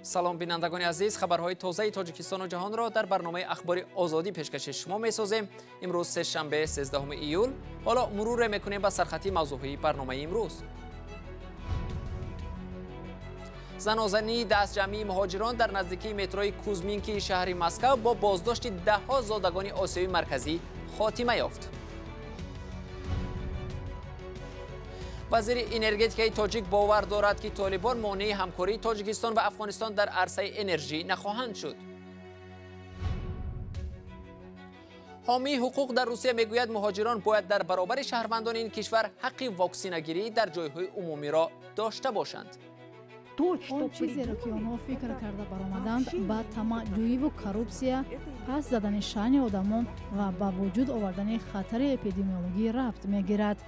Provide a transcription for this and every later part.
Салом, бинандагони азиз. Хабарҳои тозаи Тоҷикистону ҷаҳонро дар барномаи Ахбори Озодӣ пешкаши шумо месозем. Имрӯз сешанбе, 13 июл. Ҳоло муруре мекунем ба сархати мавзӯъҳои барномаи имрӯз. Занозании дастҷамъии муҳоҷирон дар наздикии метрои Кузминкии шаҳри Москав бо боздошти даҳҳо зодагони Осиёи Марказӣ хотима ёфт. Вазири энергетикаи тоҷик бовар дорад, ки толибон монеи ҳамкории Тоҷикистон ва Афғонистон дар арсаи энержӣ нахоҳанд шуд. Ҳомии ҳуқуқ дар Русия мегӯяд, муҳоҷирон бояд дар баробари шаҳрвандони ин кишвар ҳаққи воксинагирӣ дар ҷойҳои умумиро дошта бошанд. Он чизеро, ки онҳо фикр карда баромаданд, ба тамаъҷӯиву коррупсия, пас задани шаъни одамон ва ба вуҷуд овардани хатари эпидемиологӣ рабт мегирад.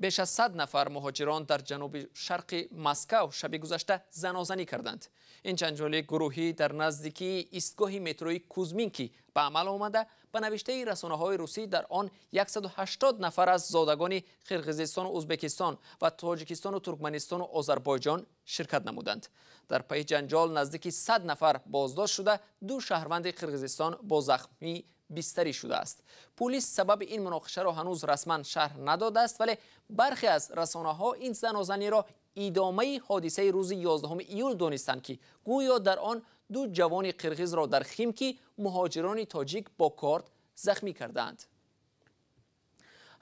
Беш аз 100 нафар муҳоҷирон дар ҷануби шарқи Москав шаби гузашта занозанӣ карданд. Ин ҷанҷоли гурӯҳӣ дар наздикии истгоҳи метрои Кузминки ба амал омада, ба навиштаи расонаҳои русӣ дар он 180 нафар аз зодагони Қирғизистону Ӯзбекистон ва Тоҷикистону Туркманистону Озарбойҷон ширкат намуданд. Дар пайи ҷанҷол наздики 100 нафар боздошт шуда, ду шаҳрванди Қирғизистон бо захмӣ бистарӣ шудааст. Пулис сабаби ин муноқишаро ҳанӯз расман шарҳ надодааст, вале бархе аз расонаҳо ин занозаниро идомаи ҳодисаи рӯзи 11 июл донистанд, ки гӯё дар он ду ҷавони қирғизро дар Химки муҳоҷирони тоҷик бо корд захмӣ кардаанд.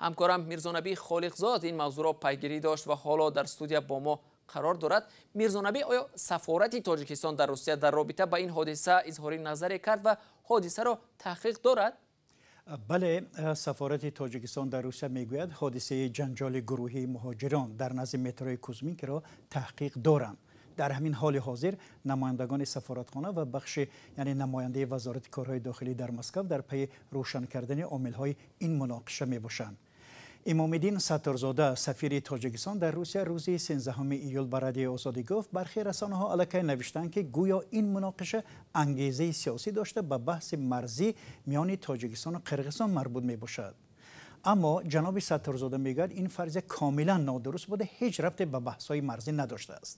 Ҳамкорам Мирзонабӣ Холиқзод ин мавзӯъро пайгирӣ дошт ва ҳоло дар студия бо мо қарор дорад. Мирзонабӣ, оё сафорати Тоҷикистон дар Русия дар робита ба ин ҳодиса изҳори назаре кард ва ҳодисаро таҳқиқ дорад? Бале, сафорати Тоҷикистон дар Русия мегӯяд, ҳодисаи ҷанҷоли гурӯҳии муҳоҷирон дар назди метрои Кузминкиро таҳқиқ доранд. Дар ҳамин ҳоли ҳозир намояндагони сафоратхона ва бахши, яъне намояндаи вазорати корҳои дохилӣ дар Москав дар пайи рӯшан кардани омилҳои ин муноқиша мебошанд. Имомиддин Сатторзода, сафири Тоҷикистон дар Русия, рӯзи 13 июл ба Радиои Озодӣ гуфт, бархе расонаҳо аллакай навиштанд, ки гӯё ин муноқиша ангезаи сиёсӣ дошта, ба баҳси марзӣ миёни Тоҷикистону Қирғизистон марбут мебошад. Аммо ҷаноби Сатторзода мегӯяд, ин фарзия комилан нодуруст буда, ҳеҷ рабте ба баҳсҳои марзӣ надоштааст.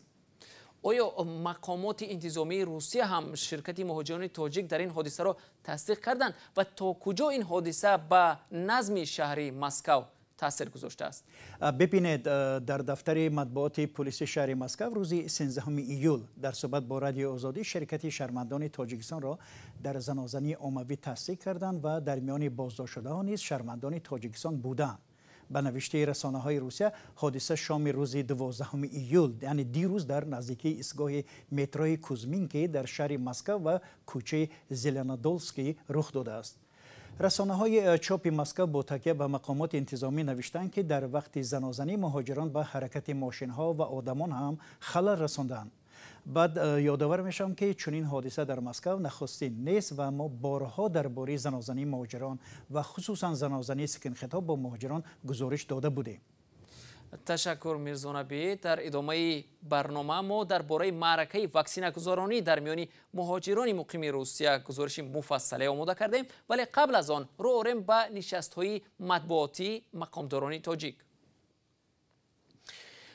Оё мақомоти интизомии Русия ҳам ширкати муҳоҷирони тоҷик дар ин ҳодисаро тасдиқ карданд ва то куҷо ин ҳодиса ба назми шаҳри Москав таъсир гузоштааст? Бибинед, дар дафтари матбуоти полиси шаҳри Москав рӯзи 13 июл дар суҳбат бо Радиои Озодӣ ширкати шаҳрвандони Тоҷикистонро дар занозании оммавӣ тасдиқ карданд ва дар миёни боздоштшудаҳо низ шаҳрвандони Тоҷикистон буданд. Ба навиштаи расонаҳои Русия, ҳодиса шоми рӯзи 12 июл, яъне дирӯз, дар наздикии истгоҳи метрои Кузминки дар шаҳри Москав ва кӯчаи Зеленодолский рух додааст. Расонаҳои чопи Москав бо такя ба мақомоти интизомӣ навиштанд, ки дар вақти занозанӣ муҳоҷирон ба ҳаракати мошинҳо ва одамон ҳам халал расонданд. Баъд ёдовар мешавам, ки чунин ҳодиса дар Москав нахустин нест ва мо борҳо дар бораи занозании муҳоҷирон ва хусусан занозании скинхедҳо бо муҳоҷирон гузориш дода будем. Ташаккур, Мирзонабӣ. Дар идомаи барнома мо дар бораи маъракаи ваксинагузоронӣ дар миёни муҳоҷирони муқими Русия гузориши муфассале омода кардем, вале қабл аз он рӯ орем ба нишастҳои матбуотии мақомдорони тоҷик.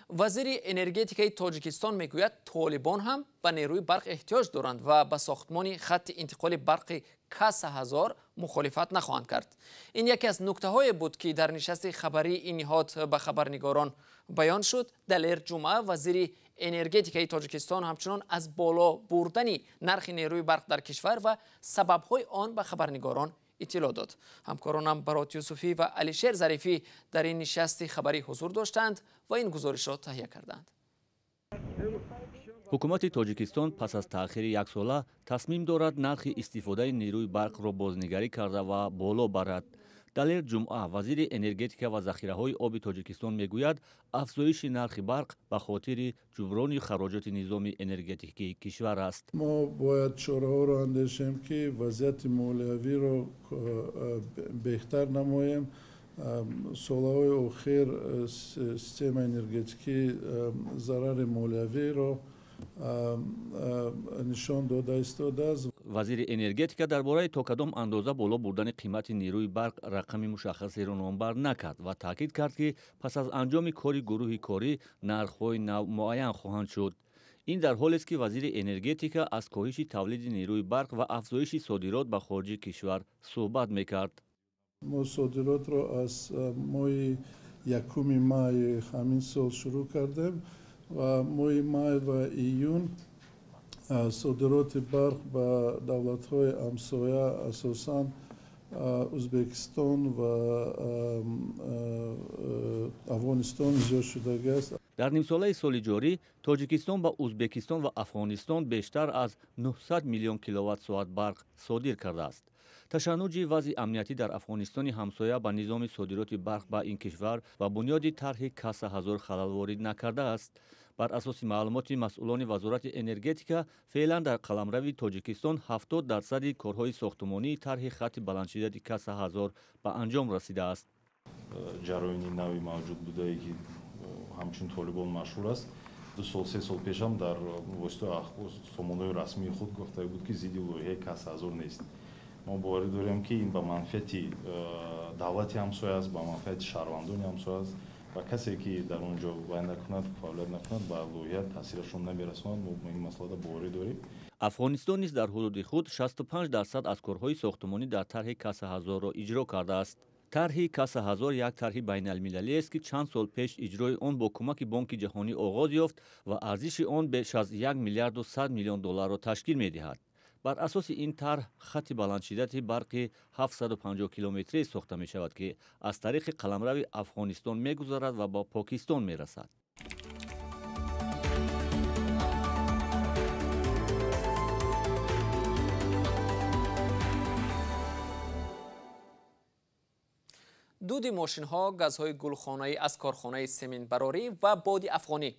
Вазири энергетикаи Тоҷикистон мегӯяд, толибон ҳам ба нерӯи барқ эҳтиёҷ доранд ва ба сохтмони хатти интиқоли барқи К-1000 мухолифат нахоҳанд кард. Ин яке аз нуктаҳое буд, ки дар нишасти хабарии ин ниҳод ба хабарнигорон баён шуд. Далер Ҷумъа, вазири энергетикаи Тоҷикистон, ҳамчунон аз боло бурдани нархи нерӯи барқ дар кишвар ва сабабҳои он ба хабарнигорон иттилоъ дод. Ҳамкоронам Барот Юсуфӣ ва Алишер Зарифӣ дар ин нишасти хабарӣ ҳузур доштанд ва ин гузоришро таҳия карданд. Ҳукумати Тоҷикистон пас аз таъхири яксола тасмим дорад нархи истифодаи нерӯи барқро бознигарӣ карда ва боло барад. Далер Ҷумъа, вазири энергетика ва захираҳои оби Тоҷикистон, мегӯяд, афзоиши нархи барқ ба хотири ҷуброни хароҷоти низоми энергетикии кишвар аст. Мо бояд чораҳоро андешем, ки вазъияти молиявиро беҳтар намоем. Солҳои охир системаи энергетикӣ зарари молиявиро нишон дода истодааст. Вазири энергетика дар бораи то кадом андоза боло бурдани қимати нерӯи барқ рақами мушаххасеро номбар накард ва таъкид кард, ки пас аз анҷоми кори гурӯҳи корӣ нархҳои нав муайян хоҳанд шуд. Ин дар ҳолест, ки вазири энергетика аз коҳиши тавлиди нерӯи барқ ва афзоиши содирот ба хориҷи кишвар суҳбат мекард. Мо содиротро аз моҳи якуми май ҳамин сол шурӯъ кардем ва моҳи май ва июн содироти барқ ба давлатҳои ҳамсоя, асосан Ӯзбекистон ва Афғонистон зиёд шудагиаст. Дар нимсолаи соли ҷорӣ Тоҷикистон ба Ӯзбекистон ва Афғонистон бештар аз 900 миллион киловатт-соат барқ содир кардааст. Ташаннуҷи вазъи амниятӣ дар Афғонистони ҳамсоя ба низоми содироти барқ ба ин кишвар ва бунёди тарҳи Каса ҳазор халал ворид накардааст. Бар асоси маълумоти масъулони вазорати энергетика, феълан дар қаламрави Тоҷикистон 70% корҳои сохтумонии тарҳи хатти баландшиддати Каса ҳазор ба анҷом расидааст. Ҷараёни нави мавҷуд будае, ки ҳамчун Толибон машҳур аст, 2 сол 3 сол пешам дар воситаи сомонаҳои расмии худ гуфта буд, ки зидди лоиҳаи Каса ҳазор нест. Мо боварӣ дорем, ки ин ба манфиати давлати ҳамсоя аст, ба манфиати шаҳрвандони ҳамсоя аст ва касе, ки дар он ҷо вай накунад, фаъолият накунад, ба лоиҳа таъсирашон намерасонад. Мо ба ин масъалада боварӣ дорем. Афғонистон низ дар ҳудуди худ 65% аз корҳои сохтумонӣ дар тарҳи Каса ҳазорро иҷро кардааст. Тарҳи Каса ҳазор як тарҳи байналмилалиест, ки чанд сол пеш иҷрои он бо кӯмаки Бонки Ҷаҳонӣ оғоз ёфт ва арзиши он беш аз 1 миллиарду 100 миллион долларро ташкил медиҳад. Бар асоси ин тарҳ хатти баландшиддати барқи 750 километрӣ сохта мешавад, ки аз тариқи қаламрави Афғонистон мегузарад ва ба Покистон мерасад. Дуди мошинҳо, газҳои гулхонаӣ аз корхонаи сементбарорӣ ва боди афғонӣ.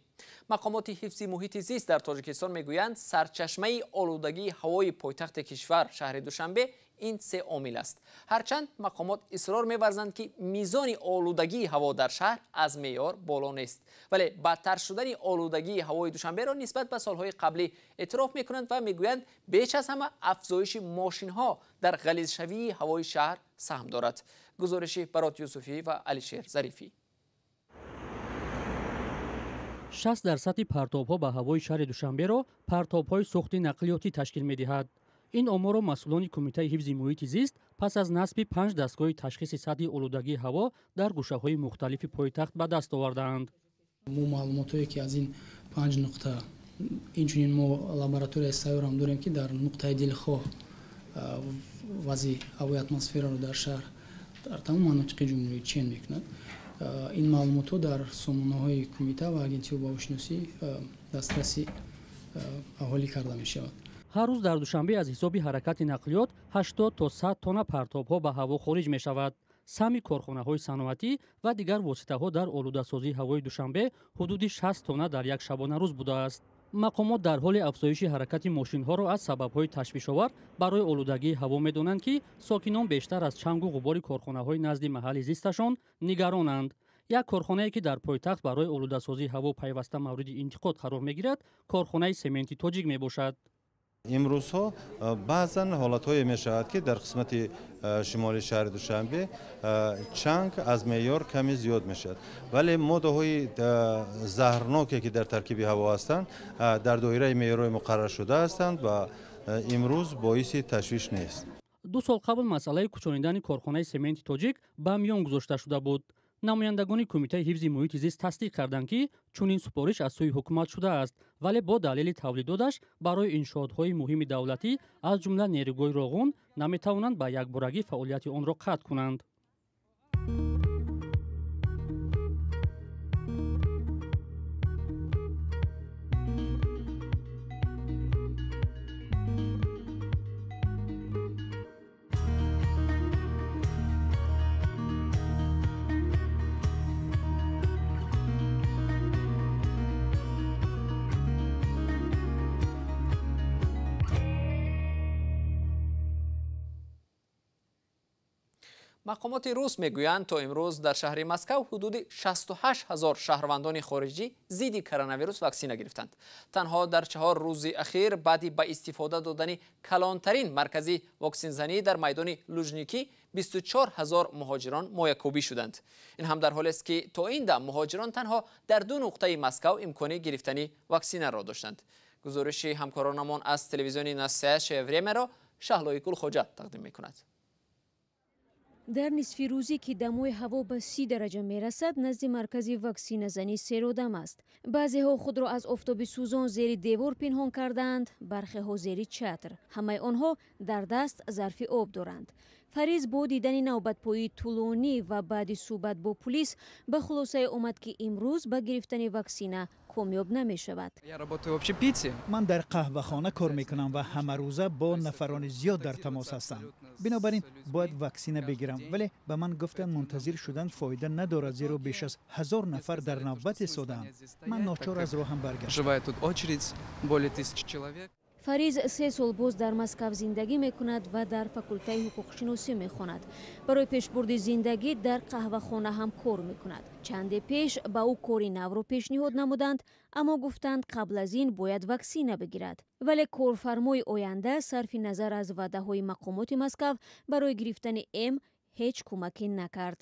Мақомоти ҳифзи муҳити зист дар Тоҷикистон мегӯянд, сарчашмаи олудагии ҳавои пойтахти кишвар, шаҳри Душанбе, ин се омил аст. Ҳарчанд мақомот исрор меварзанд, ки мизони олудагии ҳаво дар шаҳр аз меъёр боло нест, вале бадтар шудани олудагии ҳавои Душанберо нисбат ба солҳои қаблӣ эътироф мекунанд ва мегӯянд, беш аз ҳама афзоиши мошинҳо дар ғализшавии ҳавои шаҳр саҳм дорад. Гузориши Барот Юсуфӣ ва Алишер Зарифӣ. 60% партобҳо ба ҳавои шаҳри Душанберо партобҳои сӯхти нақлиётӣ ташкил медиҳад. Ин оморро масъулони Кумитаи ҳифзи муҳити зист пас аз насби 5 дастгоҳи ташхиси сатҳи олудагии ҳаво дар гӯшаҳои мухталифи пойтахт ба даст овардаанд. Мо маълумотҳое, ки аз ин 5 нуқта, инчунин мо лабораторияи сайёрам дорем, ки дар нуқтаи дилхоҳ вазъи ҳавои атмосфераро дар шаҳр, дар тамоми манотиқи ҷумҳурӣ чен мекунад. Ин маълумотҳо дар сомонаҳои кумита ва агентиҳои баҳошиносӣ дастраси аҳолӣ карда мешавад. Ҳар рӯз дар Душанбе аз ҳисоби ҳаракати нақлиёт 80 то 100 тонна партобҳо ба ҳаво хориҷ мешавад. Сами корхонаҳои саноатӣ ва дигар воситаҳо дар олудасозии ҳавои Душанбе ҳудуди 60 тонна дар як шабонарӯз будааст. Мақомот дар ҳоли афзоиши ҳаракати мошинҳоро аз сабабҳои ташвишовар барои олудагии ҳаво медонанд, ки сокинон бештар аз чангу ғубори корхонаҳои назди маҳалли зисташон нигаронанд. Як корхонае, ки дар пойтахт барои олудасозии ҳаво пайваста мавриди интиқод қарор мегирад, корхонаи сементи тоҷик мебошад. Имрӯзҳо баъзан ҳолатҳое мешавад, ки дар қисмати шимоли шаҳри Душанбе чанг аз меъёр каме зиёд мешавад, вале моддаҳои заҳрноке, ки дар таркиби ҳаво ҳастанд, дар доираи меъёрҳои муқарраршуда ҳастанд ва имрӯз боиси ташвиш нест. 2 сол қабл масъалаи кӯчонидани корхонаи сементи тоҷик ба миён гузошта шуда буд. Намояндагони Кумитаи ҳифзи муҳити зист тасдиқ карданд, ки чунин супориш аз сӯи ҳукумат шудааст, вале бо далели тавлидоташ барои иншоотҳои муҳими давлатӣ, аз ҷумла нерӯгоҳи Роғун, наметавонанд ба якборагӣ фаъолияти онро қатъ кунанд. Мақомоти рус мегӯянд, то имрӯз дар шаҳри Москав ҳудуди 68 ҳазор шаҳрвандони хориҷӣ зидди коронавирус ваксина гирифтанд. Танҳо дар 4 рӯзи ахир баъди ба истифода додани калонтарин маркази ваксинзанӣ дар майдони Лужникӣ 24 ҳазор муҳоҷирон моякӯбӣ шуданд. Ин ҳам дар ҳолест, ки то ин дам муҳоҷирон танҳо дар 2 нуқтаи Москав имкони гирифтани ваксинаро доштанд. Гузориши ҳамкоронамон аз телевизиони Настоящее Время-ро Шаҳлои Гулхоҷа тақдим мекунад. Дар нисфи рӯзӣ, ки дамои ҳаво ба 30 дараҷа мерасад, назди маркази ваксиназанӣ серодам аст. Баъзеҳо худро аз офтоби сӯзон зери девор пинҳон кардаанд, бархеҳо зери чатр. Ҳамаи онҳо дар даст зарфи об доранд. Фариз бо дидани навбатпоии тӯлонӣ ва баъди суҳбат бо пулис ба хулосае омад, ки имрӯз ба гирифтани ваксина комёб намешавад. Ман дар қаҳвахона кор мекунам ва ҳамарӯза бо нафарони зиёд дар тамос ҳастам. Бинобар ин бояд ваксина бигирам, вале ба ман гуфтанд, мунтазир шудан фоида надорад, зеро беш аз 1000 нафар дар навбат истодаанд. Ман ночор аз роҳам баргаштам. Фариз 3 сол боз дар Москав зиндагӣ мекунад ва дар факултаи ҳуқуқшиносӣ мехонад. Барои пешбурди зиндагӣ дар қаҳвахона ҳам кор мекунад. Чанде пеш ба ӯ кори навро пешниҳод намуданд, аммо гуфтанд, қабл аз ин бояд ваксина бигирад. Вале корфармои оянда сарфи назар аз ваъдаҳои мақомоти Москав барои гирифтани эм ҳеҷ кӯмаке накард.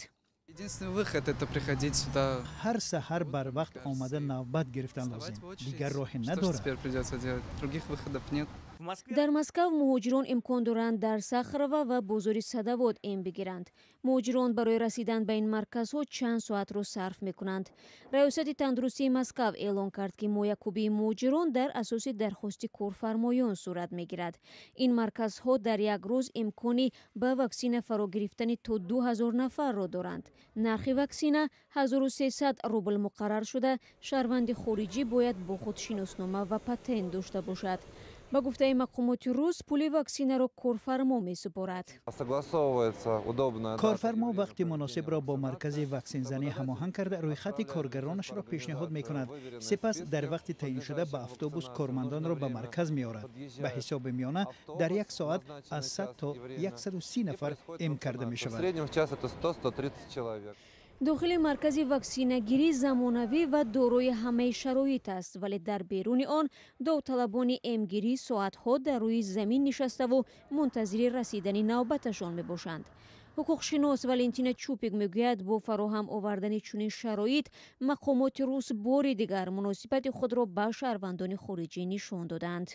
Ҳар саҳар барвақт омада навбат гирифтан лозим, дигар роҳе надорад. Дар Москав муҳоҷирон имкон доранд дар Сахарова ва бозори Садовод эм бигиранд. Муҳоҷирон барои расидан ба ин марказҳо чанд соатро сарф мекунанд. Раёсати тандурустии Москав эълон кард, ки моякӯбии муҳоҷирон дар асоси дархости корфармоён сурат мегирад. Ин марказҳо дар як рӯз имкони ба ваксина фаро гирифтани то 2000 нафарро доранд. Нархи ваксина 1300 рубл муқаррар шуда, шаҳрванди хориҷӣ бояд бо худ шиноснома ва патент дошта бошад. Ба гуфтаи мақомоти рус, пули ваксинаро корфармо месупорад. Корфармо вақти муносибро бо маркази ваксинзанӣ ҳамоҳанг карда, рӯйхати коргаронашро пешниҳод мекунад. Сипас дар вақти таъиншуда ба автобус кормандонро ба марказ меорад. Ба ҳисоби миёна дар як соат аз 100 то 130 нафар эм карда мешавад. Дохили маркази ваксинагирӣ замонавӣ ва дорои ҳамаи шароит аст, вале дар беруни он довталабони эмгирӣ соатҳо дар рӯи замин нишаставу мунтазири расидани навбаташон мебошанд. Ҳуқуқшинос Валентина Чупик мегӯяд, бо фароҳам овардани чунин шароит мақомоти рус бори дигар муносибати худро ба шаҳрвандони хориҷӣ нишон доданд.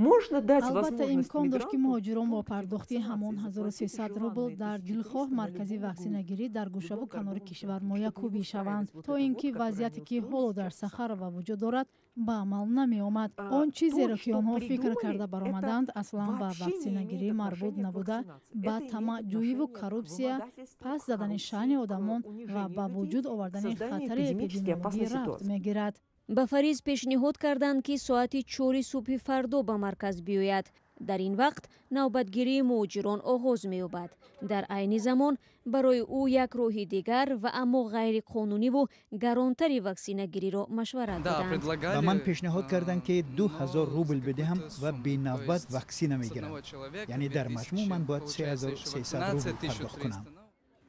Албатта, имкон дошт, ки муҳоҷирон бо пардохти ҳамон 1300 рубл дар дилхоҳ маркази ваксинагирӣ дар гӯшаву канори кишвар моякӯбӣ шаванд, то ин ки вазъияте, ки ҳоло дар Сахарова вуҷуд дорад, ба амал намеомад. Он чизеро, ки онҳо фикр карда баромаданд, аслан ба ваксинагирӣ марбут набуда, ба тамаъҷӯиву коррупсия, паст задани шаъни одамон ва ба вуҷуд овардани хатари эпидемиологӣ рабт мегирад. Ба Фариз пешниҳод карданд, ки соати 4 субҳи фардо ба марказ биёяд. Дар ин вақт навбатгирии муҳоҷирон оғоз меёбад. Дар айни замон барои ӯ як роҳи дигар ва аммо ғайриқонуниву гаронтари ваксинагириро машварат доданд. Ба ман пешниҳод карданд, ки 2000 рубл бидиҳам ва бенавбат ваксина мегирам. Яъне дар маҷмӯъ ман бояд 3300 рубл пардохт кунам.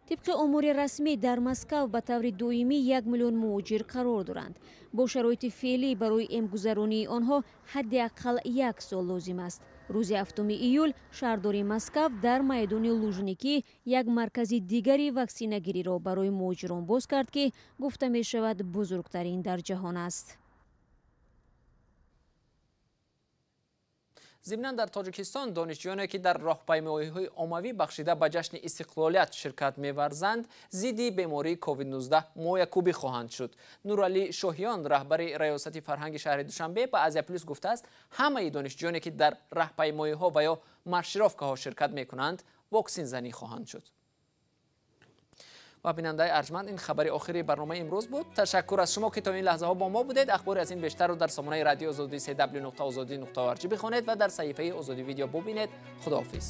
Тибқи омори расмӣ, дар Москав ба таври доимӣ 1 миллион муҳоҷир қарор доранд. Бо шароити феълӣ барои эмгузаронии онҳо ҳадди аққал як сол лозим аст. Рӯзи 7 июл шаҳрдори Москав дар майдони Лужникӣ як маркази дигари ваксинагириро барои муҳоҷирон боз кард, ки гуфта мешавад, бузургтарин дар ҷаҳон аст. Зимнан, дар Тоҷикистон донишҷӯёне, ки дар роҳпаймоиҳои оммавӣ бахшида ба ҷашни истиқлолият ширкат меварзанд, зидди бемории COVID-19 моякӯбӣ хоҳанд шуд. Нуралӣ Шоҳиён, раҳбари раёсати фарҳанги шаҳри Душанбе, ба Азия Плюс гуфтааст, ҳамаи донишҷӯёне, ки дар раҳпаймоиҳо ва ё маршировкаҳо ширкат мекунанд, воксинзанӣ хоҳанд шуд. Ва бинандаи арҷманд, ин хабари охири барномаи имрӯз буд. Ташаккур аз шумо, ки то ин лаҳзаҳо бо мо будед. Ахбори аз ин бештарро дар сомонаи радиои Озодӣ cw.ozodi.org бихонед ва дар саҳифаи Озодӣ видео бубинед. Худоҳофиз.